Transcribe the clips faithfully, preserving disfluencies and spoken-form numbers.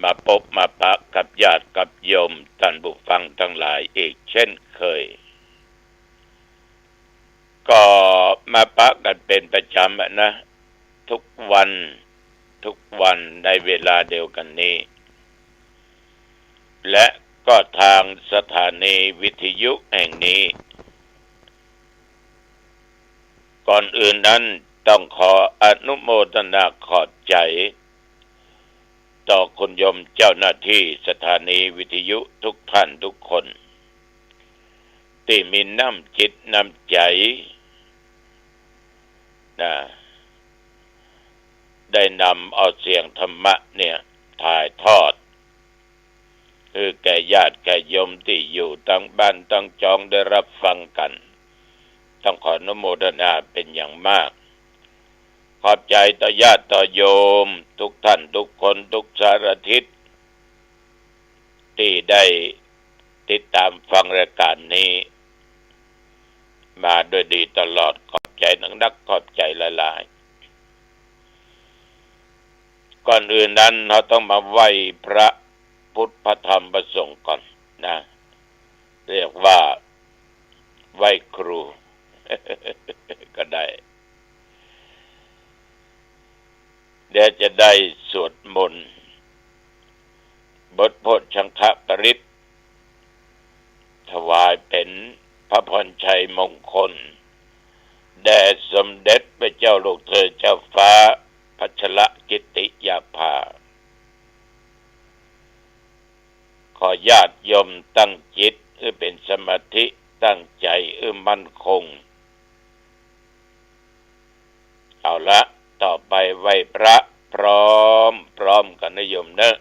มาปบมาปะกับญาติกับโยมต้านผู้ฟังตังหลายอีกเช่นเคย ก็มาปะกั๋นเป๋นประจ๋ำอะนะ ทุกวัน ทุกวันในเวลาเดียวกั๋นนี้ และก็ตางสถานีวิทยุแห่งนี้ ก่อนอื่นนั้นต้องขออนุโมทนาขอบใจ๋ ต่อคุณโยมเจ้าหน้าตี้สถานีวิทยุทุกท่านทุกคน ตี้มีน้ำจิตน้ำใจ๋ นะ ได้นำเอาเสียงธรรมะเนี่ยถ่ายทอด หื้อแก่ญาติแก่โยมตี้อยู่ตังบ้านตังจองได้รับฟังกั๋น ต้องขออนุโมทนาเป๋นอย่างมาก ขอบใจ๋ต่อญาติต่อโยมทุกท่านทุกคนทุกสารทิศ ตี้ได้ติดต๋ามฟังรายก๋านนี้ มาโดยดีตลอด ขอบใจ๋นักๆ ขอบใจ๋หลายๆ ก่อนอื่นนั้นเฮาต้องมาไหว้พระพุทธพระธรรมพระสงฆ์ก่อนนะ เรียกว่าไหว้ครู ก็ได้ เดี๋ยวจะได้สวดมนต์ บทโพชฌังคปริตร ถวายเป๋นพระพรชัยมงคล แด่สมเด็จพระเจ้าลูกเธอเจ้าฟ้าพัชรกิติยาภา ขอญาติโยมตั้งจิตหื้อเป๋นสมาธิ ตั้งใจ๋หื้อมั่นคง เอาละ ต่อไปไหว้พระพร้อมๆ กั๋นนะโยมเนอะ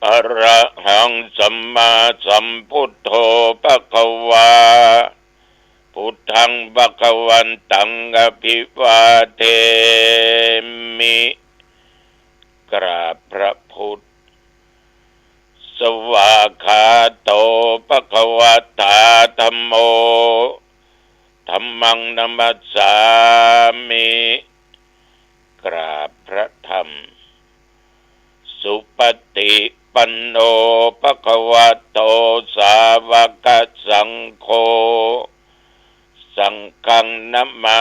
อะระหังสัมมาสัมพุทโธภะคะวา พุทธังภะคะวันตังอะภิวาเทมิ กราบพระพุทธ สวากขาโตภะคะวะตาธัมโม ธัมมังนะมัสสามิ กราบพระธรรม สุปฏิปันโนภะคะวะโตสาวกสังโฆ สังฆังนะมา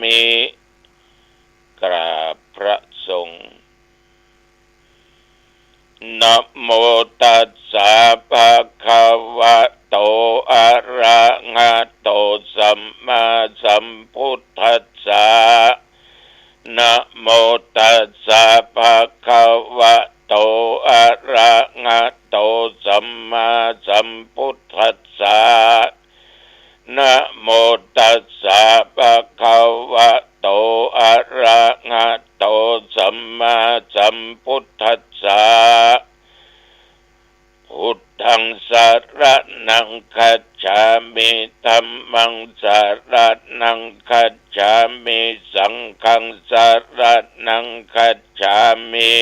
มิ กราบพระสงฆ์ นะโมตัสสะภะคะวะโต อะระหะโต สัมมาสัมพุทธัสสะ นะโมตัสสะภะคะวะโต อะระหะโต สัมมาสัมพุทธัสสะ นะโมตัสสะภะคะวะโต อะระหะโต สัมมาสัมพุทธัสสะ พุทธังสะระณังคัจฉามิ ธัมมังสะระณังคัจฉามิ สังฆังสะระณังคัจฉามิ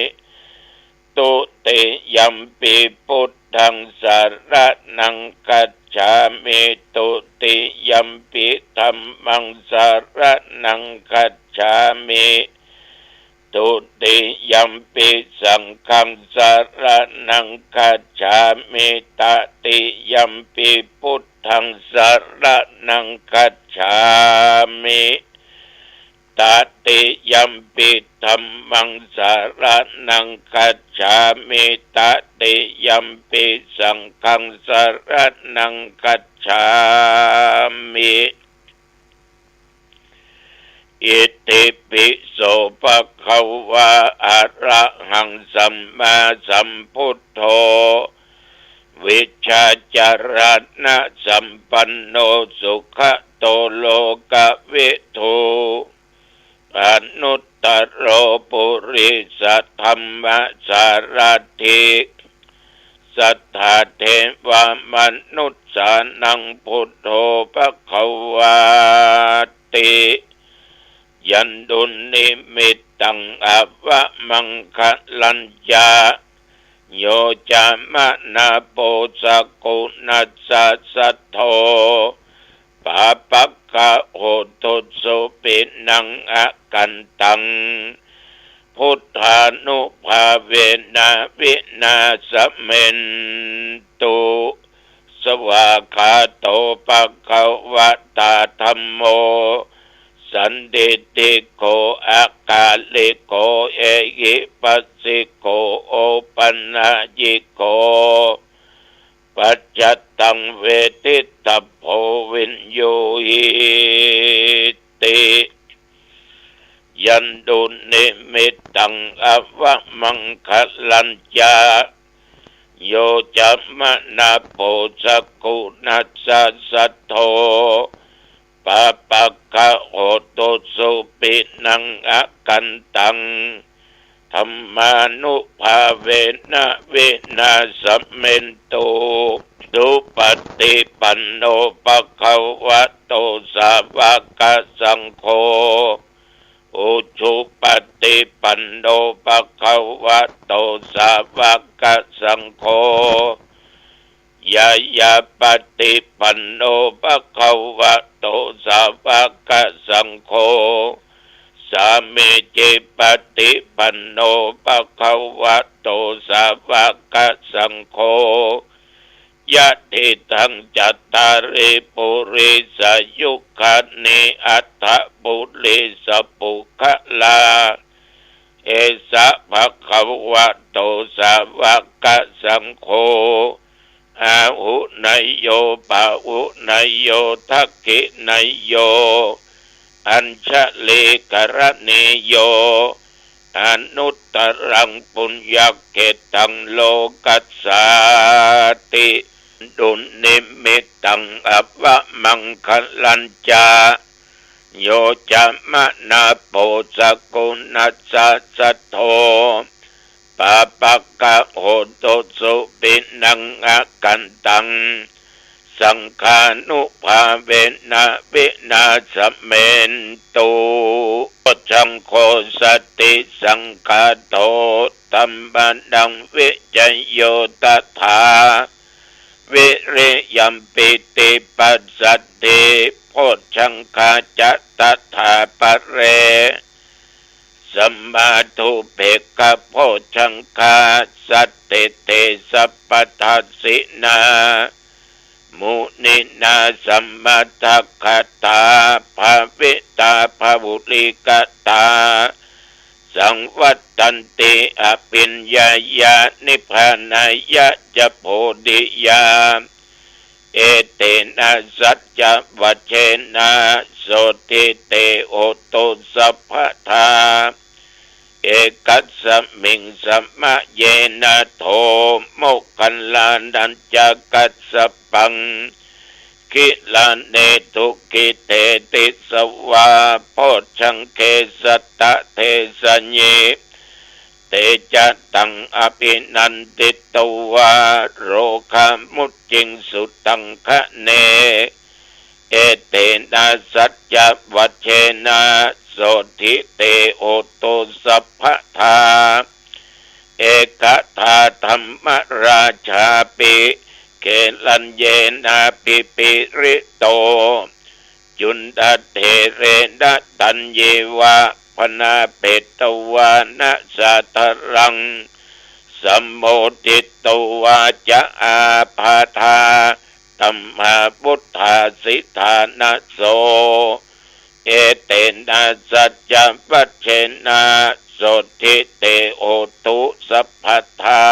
ตุติยัมปิพุทธังสะระณังคัจฉามิ ตุติยัมปิธัมมังสะระณังคัจฉามิ ตุติยัมปิสังฆังสะระณังคัจฉามิ ตติยัมปิพุทธังสะระณังคัจฉามิ ตติยัมปิธัมมังสะระณังคัจฉามิ ตติยัมปิสังฆังสะระณังคัจฉามิ อิติปิโสภะคะวะ อะระหังสัมมาสัมพุทโธ วิชชาจารณะสัมปันโน สุขะโตโลกวิทู อนุตตโรปุริสธัมมสารถิ สัทธาเทวมนุสสานังพุทโธภะคะวาติ ยันดุนนิมิตตังอวมังคะลัญจะ โยจะมะนาโปสะกุณัสสะสัทโธ ปาปะ ะโหตุสุปิณังอกันตัง พุทธานุภาเวนะวินาสเมนตุ สวากขาโตภะคะวะตาธัมโม สันทิฏฐิโก อะกาลิโก เอหิปัสสิโก โอปัญญิโก ปัจจัตตังเวทิตัพโพ วิญญูหิติ ยันตุนิมิตตัง อวมังคะลัญจะ โยจะมะนะโป จักขุนัสสะสัทโธ ปาปะกะโหตุสุปิณังอกันตัง ธัมมานุภาเวนะวินาสเมนตุ สุปฏิปันโนภะคะวะโต สาวกสังโฆ อุจุปฏิปันโนภะคะวะโต สาวกสังโฆ ญาญาปฏิปันโนภะคะวะโต สาวกสังโฆ สามีจิปฏิปันโนภะคะวะโต สาวกสังโฆ ยะถิตัง จัตตาริ ปุริสายุคานิ อัตถะปุริสปุคคลา เอสะภะคะวะโต สาวกสังโฆ อาหุเนยโย ปาหุเนยโย ทักขิเนยโย อัญชลีกรณีโย อนุตตรังปุญญเขตตัง โลกัสสาติ ตุนิมิตตัง อวมังคะลัญจะ โยจะมะนะโป จักขุนัสสะสัทโธ ปาปะกะโหตุสุปิณังอกันตัง สังฆานุภาเวนะวินาสเมนตุ โพชฌังโค สติสังคาโต ธัมมานัง วิจโย ตถา วิริยัม ปีติปัสสัทธิ โพชฌังคาจะ ตถาปะเร สัมมาทูปเปกขะโพชฌังคา สัตติเต สัพพทัสสินา มุนินา สัมมาทักขาตา ภาวิตา ภาวุริกตา สังวัตตันติ อภิญญายา นิพพานายะ จะ โพธิยา เอเตนะ สัจจวัจเจนะ โสตถิ เต โหตุ สัพพทา เอกัสสมิง สมะเยนะ โท โมคคัลลานัญจะ กัสสปัง กิลาเน ทุกขิเต ติสสะวา โพชฌังเข สัตตะเทสะยิ เตจะตัง อภินันทิตวา โรคามุจจิงสุตังคะเน เอเตนะ สัจจวัจเจนะ โสตถิ เต โหตุ สัพพทา เอกทา ธัมมราชาปิ เกลัญเยนะ ภิภิริโต จุณฑะเถเรนะ ตัญญิวะ พนาเปตวานะ สาธารัง สัมโมทิตวา จะ อาภาธา ธัมมาวุฏฐาสิทธานะโส เอเตนะ สัจจวัจเจนะ โสตถิ เต โหตุ สัพพทา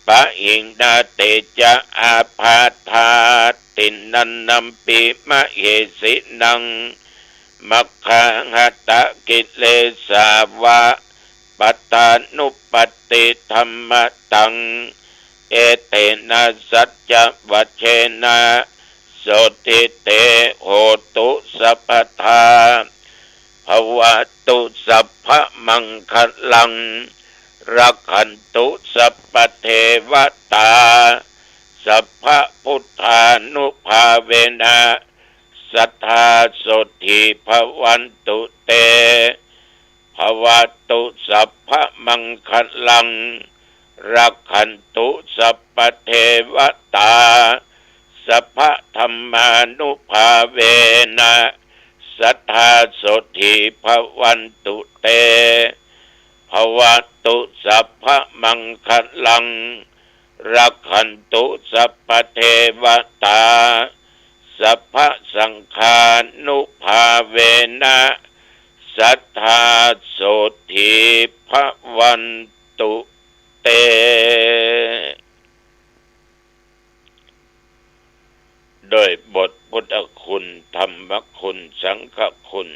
ปะหิงนา เตจะ อาภาธา ติณันนัมปิ มะเหสินัง มัคคาหะตะกิเลสาวะ ปัตตานุปัตติธัมมะตัง เอเตนะ สัจจวัจเจนะ โสตถิ เต โหตุ สัพพทา ภะวะตุ สัพพะมังคะลัง รักขันตุ สัพพะเทวะตา สัพพะพุทธานุภาเวนะ สัทธา โสตถิ ภะวันตุ เต ภะวะตุ สัพพะมังคะลัง รักขันตุ สัพพะเทวะตา สัพพะธัมมานุภาเวนะ สัตถาโสตถีภะวันตุเต ภะวะตุสัพพะมังคะลัง รักขันตุสัพพะเทวะตา สัพพะสังฆานุภาเวนะ สัตถาโสตถีภะวันตุเต ด้วยบทพุทธคุณ ธรรมคุณ สังฆคุณ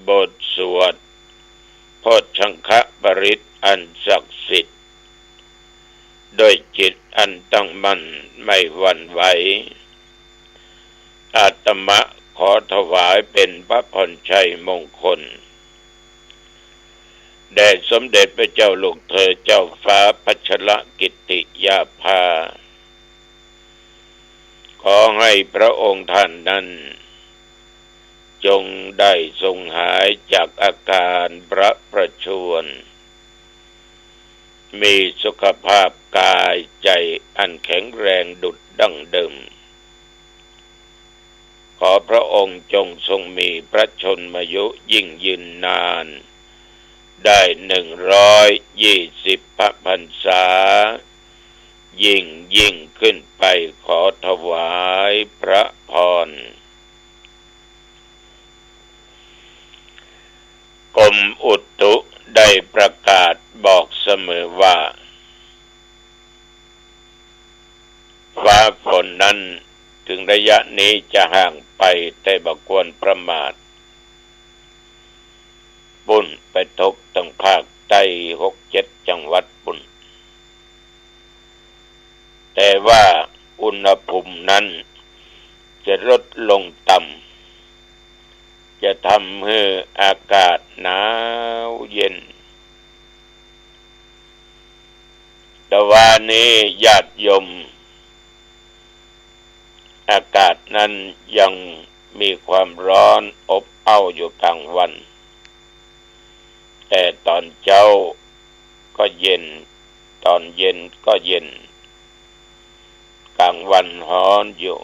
บทสวดโพชฌังคปริตรอันศักดิ์สิทธิ์ ด้วยจิตอันตั้งมั่นไม่หวั่นไหว อาตมะขอถวายเป็นพระพรชัยมงคล แด่สมเด็จพระเจ้าลูกเธอเจ้าฟ้าพัชรกิติยาภา ขอให้พระองค์ท่านนั้น จงได้ทรงหายจากอาการพระประชวร มีสุขภาพกายใจอันแข็งแรงดุจดั้งเดิม ขอพระองค์จงทรงมีพระชนมายุยิ่งยืนนาน ได้หนึ่งร้อยยี่สิบพระพรรษา ยิ่งยิ่งขึ้นไป ขอถวายพระพร กรมอุตุได้ประกาศบอกเสมอว่า ฟ้าฝนนั้นถึงระยะนี้จะห่างไป แต่บ่ควรประมาท ปุ้นไปตกตังภาคใต้หกเจ็ดจังหวัดปุ้น แต่ว่าอุณหภูมินั้นจะลดลงต่ำ จะทำหื้ออากาศหนาวเย็น แต่วานี้ญาติโยม อากาศนั้นยังมีความร้อนอบอ้าวอยู่กลางวัน แต่ตอนเจ๊าก็เย็น ตอนเย็นก็เย็น กลางวันฮ้อนอยู่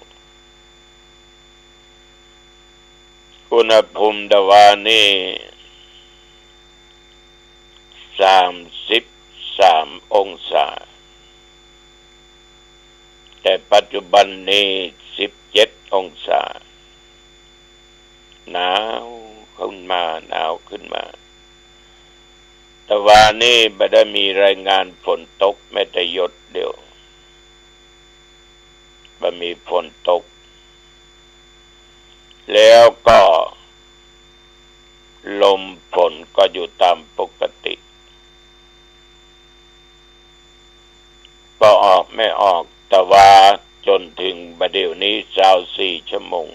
อุณหภูมิตะวานี้สามสิบสามองศา แต่ปัจจุบันนี้สิบเจ็ดองศา หนาวขึ้นมา หนาวขึ้นมา ตะวานี้บ่ได้มีรายงานฝนตกแม้แต่หยดเดียว บ่มีฝนตก แล้วก็ลมฝนก็อยู่ตามปกติ บ่ออกไม่ออก ตะวาจนถึงบ่าเดี่ยวนี้ซาวสี่ชั่วโมง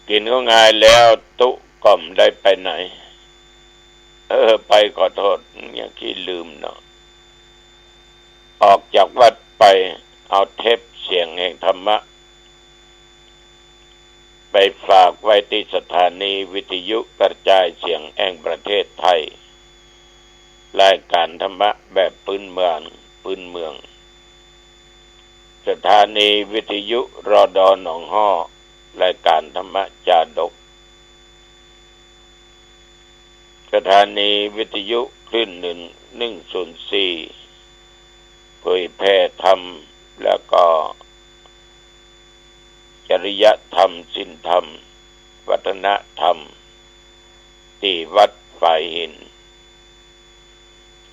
กิ๋นข้าวงายแล้วตุ๊ก็บ่ได้ไปไหน เออ ไป ขอโทษ อย่างขี้ลืมเนาะ ออกจากวัดไปเอาเทปเสียงแห่งธรรมะ ไปฝากไว้ตี้สถานีวิทยุกระจายเสียงแห่งประเทศไทย รายการธรรมะแบบพื้นเมือง พื้นเมือง สถานีวิทยุ รด หนองฮอก รายการธรรมะจาดก สถานีวิทยุคลื่นหนึ่ง หนึ่งศูนย์สี่ เผยแผ่ธรรม แล้วก็ จริยธรรม ศีลธรรม วัฒนธรรม ตี้วัดฝายหิน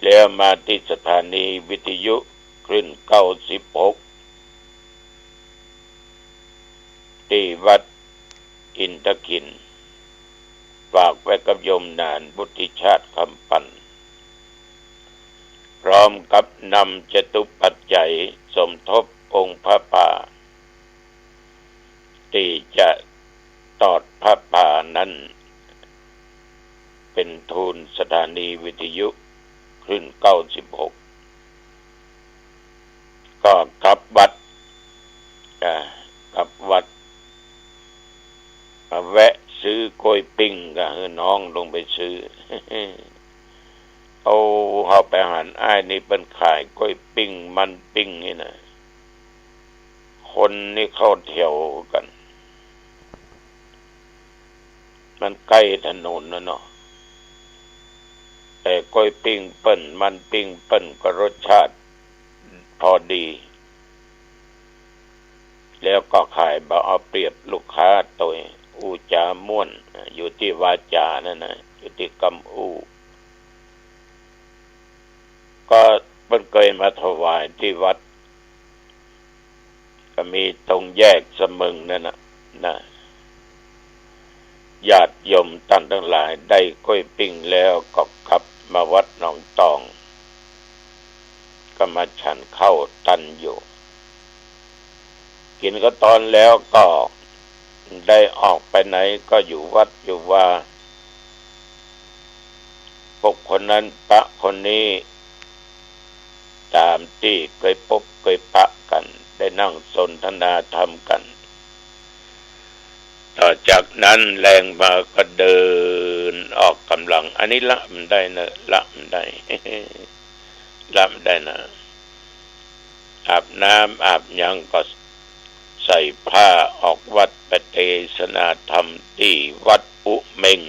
แล้วมาตี้สถานีวิทยุคลื่นเก้าสิบหก ตี้วัดอินทขิล ฝากไว้กับโยมหนาน วุฒิชาติ คำปัน พร้อมกับนำจตุปัจจัยสมทบองค์พระป่า ตี้จะตอดพระป่านั้น เป็นทูลสถานีวิทยุคลื่นเก้าสิบหก ก็กลับวัด อ่า กลับวัด มาแวะซื้อกล้วยปิ้ง ก็หื้อน้องลงไปซื้อ เอา เฮาไปหันอ้ายนี่เปิ้นขายก้วยปิ้งมันปิ้งนี่นะ คนนี่เข้าแถวกั๋น มันใก้ถนนน่ะเนาะ แต่ก้วยปิ้งเปิ้น มันปิ้งเปิ้นก็รสชาติพอดี แล้วก็ขายบ่เอาเปรียบลูกค้าตวย อู้จ๋าม่วน อยู่ตี้วาจ๋านั่นนะ อยู่ตี้กำอู้ ก็เปิ้นเกยมาถวายตี้วัด ก็มีตรงแยกสะเมิงนั่นน่ะ นะ ญาติโยมต้านตังหลายได้ก้วยปิ้งแล้วก็กลับมาวัดหนองตอง ก็มาฉันข้าวตันอยู่ กิ๋นข้าวตอนแล้วก็ได้ออกไปไหนก็อยู่วัดอยู่วา ปะคนนั้นปะคนนี้ ต๋ามตี้เกยปบเกยปะกั๋น ได้นั่งสนทนาธรรมกั๋น ต่อจากนั้นแลงมาก็เดินออกก๋ำลัง อันนี้ละบ่ได้เนอะ ละบ่ได้ ละบ่ได้นะ อาบน้ำอาบหยังก็ใส่ผ้าออกวัดไปเตสนาธรรมตี้วัดอุเม็ง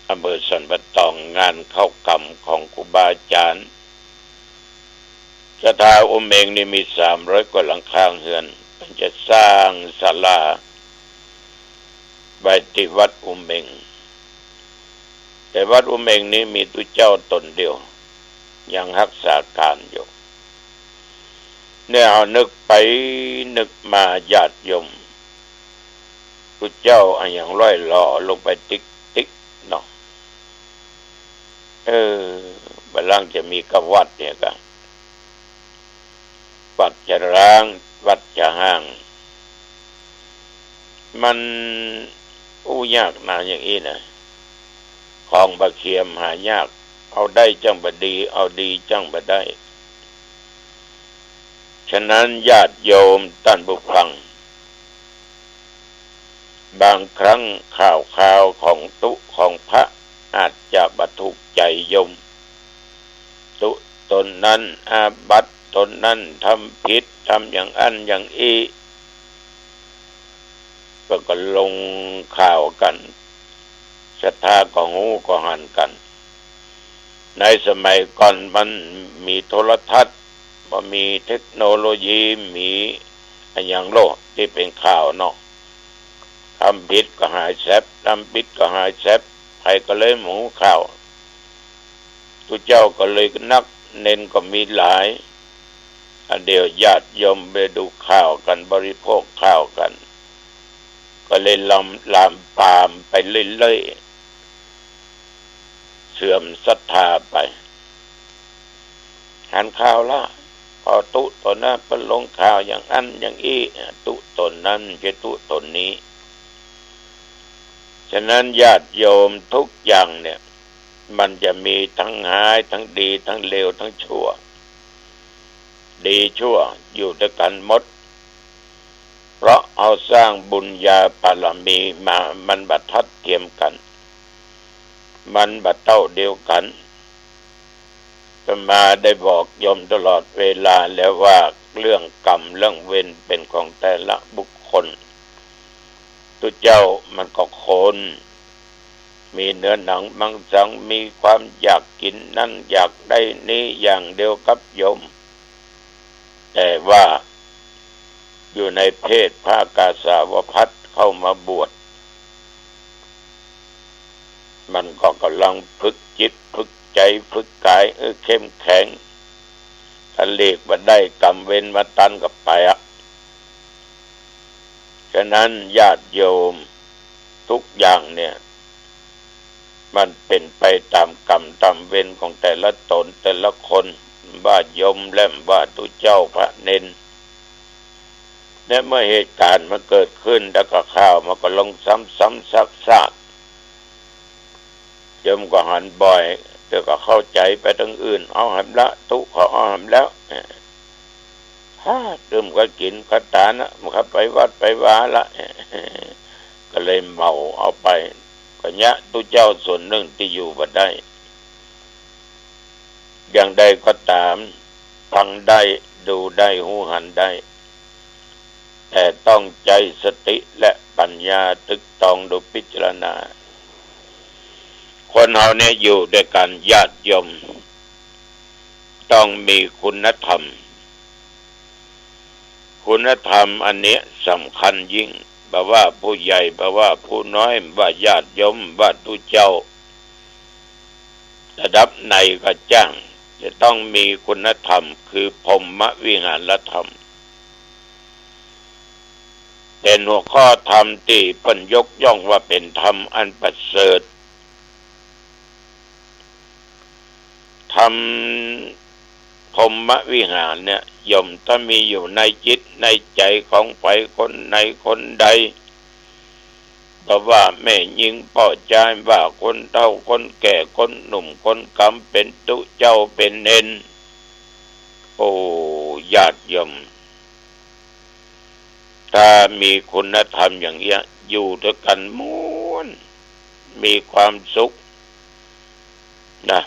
อำเภอสันป่าตอง งานเข้ากรรมของครูบาอาจ๋ารย์ ศรัทธาอุเม็งนี่มีสามร้อยกว่าหลังคาเฮือน เปิ้นจะสร้างศาลาไว้ตี้วัดอุเม็ง แต่วัดอุเม็งนี่มีตุ๊เจ้าต๋นเดียว ยังฮักษาก๋านอยู่ เนี่ย เฮานึกไปนึกมาญาติโยม ตุ๊เจ้าอะหยังล่อยหล่อลงไปติ๊กๆ เนาะ เออ บ่าลางจะมีก้าวัดเนี่ยก้า วัดจะร้าง วัดจะฮ้าง มันอู้ยากนาอย่างอี้นะ ของบ่าเขียมหายาก เอาได้จั้งบ่ดี เอาดีจั้งบ่ได้ ฉะนั้นญาติโยมต้านผู้ฟัง บางครั้งข่าวคราวของตุ๊ของพระอาจจะบ่ถูกใจ๋โยม ตุ๊ต๋นนั้นอาบัติ ต๋นนั้นทำผิด ทำอย่างอั้นอย่างอี้ ก็ ก็ลงข่าวกั๋น ศรัทธาก็ฮู้ก็หันกั๋น ในสมัยก่อนมันมีโทรทัศน์ บ่มีเทคโนโลยี มีอะหยังโลกตี้เป๋นข่าวเนาะ ทำผิดก็หายแซบ ทำผิดก็หายแซบ ใผก็เลยบ่ฮู้ข่าว ตุ๊เจ้าก็เลยนัก เณรก็มีหลาย อันเดียวญาติโยมไปดูข่าวกั๋น บริโภคข่าวกั๋น ก็เลยลาม ลามปามไปเรื่อยๆ เสื่อมศรัทธาไป หันข่าวละ พอตุ๊ต๋นนั้นเปิ้นลงข่าวอย่างอั้นอย่างอี้ ตุ๊ต๋นนั้น บ่ใจ้ตุ๊ต๋นนี้ ฉะนั้นญาติโยมทุกอย่างเนี่ย มันจะมีทั้งฮ้าย ทั้งดี ทั้งเลว ทั้งชั่ว ดีชั่วอยู่ตวยกั๋นหมด เพราะเฮาสร้างบุญญาบารมีมา มันบ่ทัดเทียมกั๋น มันบ่เต้าเดียวกั๋น อาตมาได้บอกโยมตลอดเวลาแล้วว่าเรื่องกรรมเรื่องเวรเป๋นของแต่ละบุคคล ตุ๊เจ้ามันก็คน มีเนื้อหนังมังสัง มีความอยากกิ๋นนั่นอยากได้นี้อย่างเดียวกับโยม แต่ว่าอยู่ในเพศพระกาสาวพัสตร์เข้ามาบวช มันก็ก่ำลังฝึกจิตฝึกใจ๋ฝึกก๋าย เออ เข้มแข็ง ถ้าหลีกบ่ได้กรรมเวรมาตันก็ไปอะ ฉะนั้นญาติโยม ทุกอย่างเนี่ย มันเป๋นไปต๋ามกรรมต๋ามเวรของแต่ละต๋นแต่ละคน บ่าโยมและบ่าตุ๊เจ้าพระเณร และเมื่อเหตุก๋ารณ์มันเกิดขึ้น แล้วก็ข่าวมันก็ลงซ้ำๆ ซากๆ โยมก็หันบ่อย แต่ก็เข้าใจ๋ไปตางอื่น เอาแหมละ ตุ๊เขาเอาแหมแล้ว ฮ่า ตึมก็กิ๋นก็ตานนะ มันก็ไปวัดไปวาละ ก็เลยเหมาเอาไป ก็เยียะตุ๊เจ้าส่วนนึ่งตี้อยู่บ่ได้ อย่างใดก็ต๋าม ฟังได้ ดูได้ ฮู้หันได้ แต่ต้องใจ๊สติและปัญญาตึกตองดูพิจารณา คนเฮาเนี่ยอยู่ด้วยกั๋น ญาติโยม ต้องมีคุณธรรม คุณธรรมอันเนี้ยสำคัญยิ่ง บ่ว่าผู้ใหญ่ บ่ว่าผู้น้อย บ่ว่าญาติโยม บ่ว่าตุ๊เจ้า ระดับไหนก็จ้าง จะต้องมีคุณธรรม คือพรหมวิหารธรรม เป๋นหัวข้อธรรมตี้เปิ้นยกย่องว่าเป๋นธรรมอันประเสริฐ ธรรมพรหมวิหารเนี่ย ย่อมต้องมีอยู่ในจิตในใจ๋ของใผคนไหนคนใด บ่ว่าแม่ญิงป้อจาย บ่ว่าคนเฒ่าคนแก่ คนหนุ่มคนก๋ำ เป๋นตุ๊เจ้าเป๋นเณร โอ้ ญาติโยม ถ้ามีคุณธรรมอย่างเนี้ย อยู่ด้วยกั๋นม่วน มีความสุขนะ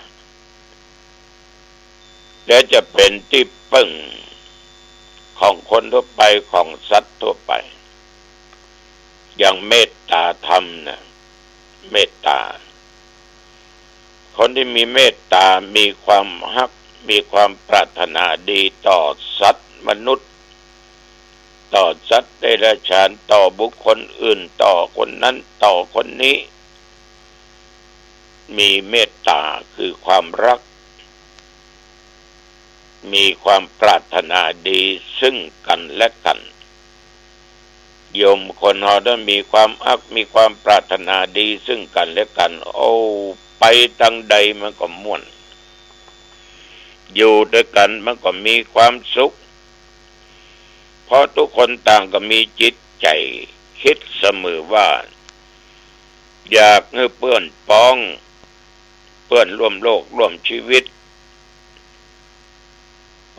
และจะเป๋นตี้เปิ้งของคนทั่วไป ของสัตว์ทั่วไป อย่างเมตตาธรรมนะ เมตตา คนที่มีเมตตา มีความฮัก มีความปรารถนาดีต่อสัตว์มนุษย์ ต่อสัตว์เดรัจฉาน ต่อบุคคลอื่น ต่อคนนั้น ต่อคนนี้ มีเมตตาคือความฮัก มีความปรารถนาดีซึ่งกั๋นและกั๋น โยมคนเฮาต้องมีความฮัก มีความปรารถนาดีซึ่งกั๋นและกั๋น โอ้ ไปตางใดมันก็ม่วน อยู่ด้วยกั๋นมันก็มีความสุข เพราะตุ๊กคนต่างก็มีจิตใจ๋กึ๊ดเสมอว่า อยากหื้อเปื้อนป๊อง เปื้อนร่วมโลกร่วมชีวิต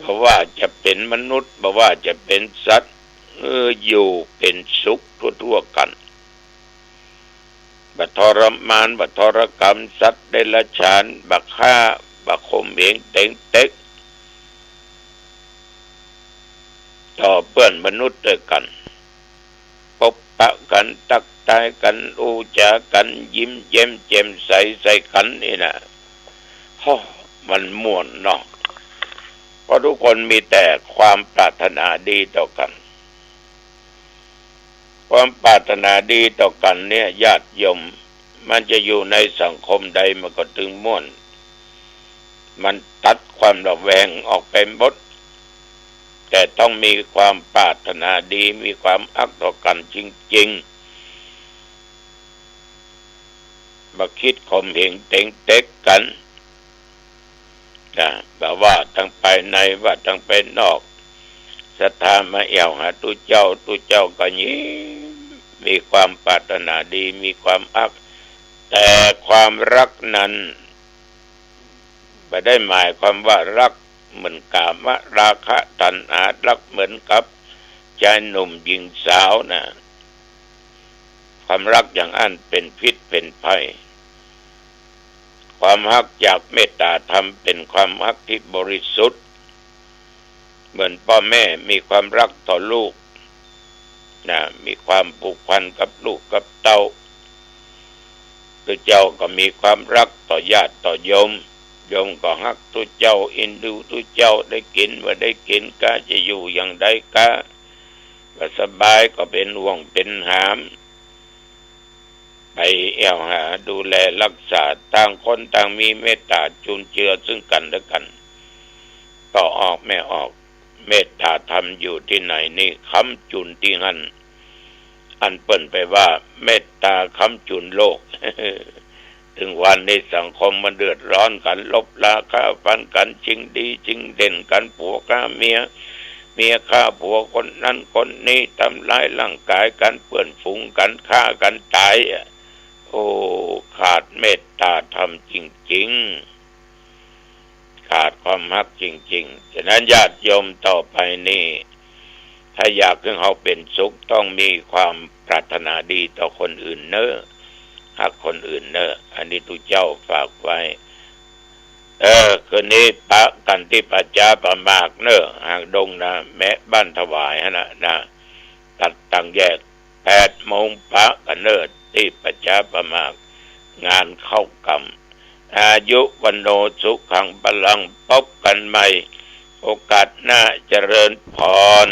บ่ว่าจะเป๋นมนุษย์ บ่ว่าจะเป๋นสัตว์ เออ อยู่เป๋นสุขทั่วๆ กั๋น บ่ทรมาน บ่ทรกรรมสัตว์เดรัจฉาน บ่ฆ่า บ่ข่มเหงเต๋งเต็ก ต่อเปื้อนมนุษย์ด้วยกั๋น ปบปะกั๋น ตั๊กตายกั๋น อู้จ๋ากั๋น ยิ้มแย้มแจ่มใสใส่กั๋นนี่นะ โฮ้ มันม่วนเนาะ เพราะตุ๊กคนมีแต่ความปรารถนาดีต่อกั๋น ความปรารถนาดีต่อกั๋นเนี่ย ญาติโยม มันจะอยู่ในสังคมใดมันก็ตึงม่วน มันตัดความระแวงออกไปหมด แต่ต้องมีความปรารถนาดี มีความฮักต่อกั๋นจริงๆ บ่กึ๊ดข่มเหงเต๋งเต็กกั๋น นะ บ่ว่าตางภายใน ว่าตางภายนอก ศรัทธามาแอ่วหาตุ๊เจ้า ตุ๊เจ้าก็ยิ้ม มีความปรารถนาดี มีความฮัก แต่ความฮักนั้น บ่ได้หมายความว่าฮักเหมือนกามราคะตัณหา ฮักเหมือนกับจายหนุ่มหญิงสาวนะ ความฮักอย่างอั้นเป๋นพิษเป๋นภัย ความฮักจากเมตตาธรรมเป๋นความฮักตี้บริสุทธิ์ เหมือนป้อแม่มีความฮักต่อลูกนะ มีความผูกพันกับลูกกับเต้า ตุ๊เจ้าก็มีความฮักต่อญาติต่อโยม โยมก็ฮักตุ๊เจ้า เอ็นดูตุ๊เจ้า ได้กิ๋นบ่ได้กิ๋นก๊า จะอยู่อย่างใดก๊า บ่สบายก็เป๋นห่วงเป๋นหาม ไปแอ่วหาดูแลฮักษา ต่างคนต่างมีเมตตาจุนเจือซึ่งกั๋นและกั๋น ป้อออกแม่ออก เมตตาธรรมอยู่ตี้ไหนนี่ค้ำจุนตี้หั้น อันเปิ้นไปว่าเมตตาค้ำจุนโลก ตึงวันนี้สังคมมันเดือดร้อนกั๋น ลบราฆ่าฟันกั๋น ชิงดีชิงเด่นกั๋น ผัวฆ่าเมีย เมียฆ่าผัวคนนั้นคนนี้ ทำร้ายร่างกายกั๋น เปื้อนฝูงกั๋น ฆ่ากั๋นต๋ายอะ โอ้ ขาดเมตตาธรรมจริงๆ ขาดความฮักจริงๆ ฉะนั้นญาติโยมต่อไปนี่ ถ้าอยากหื้อเฮาเป๋นสุข ต้องมีความปรารถนาดีต่อคนอื่นเน่อ ฮักคนอื่นเน่อ อันนี้ตุ๊เจ้าฝากไว้ เออ คืนนี้ปะกั๋นตี้ป่าจ๊าป่ามากเน่อ หางดงนะ แมะบ้านถวายหั้นนะนะ ตัดตางแยก แปดโมงปะกั๋นเน่อ ตี้ป่าจ๊าป่ามาก งานเข้ากรรม อายุ วัณโณ สุขัง พลัง ปบกั๋นใหม่ โอกาสหน้า เจริญพร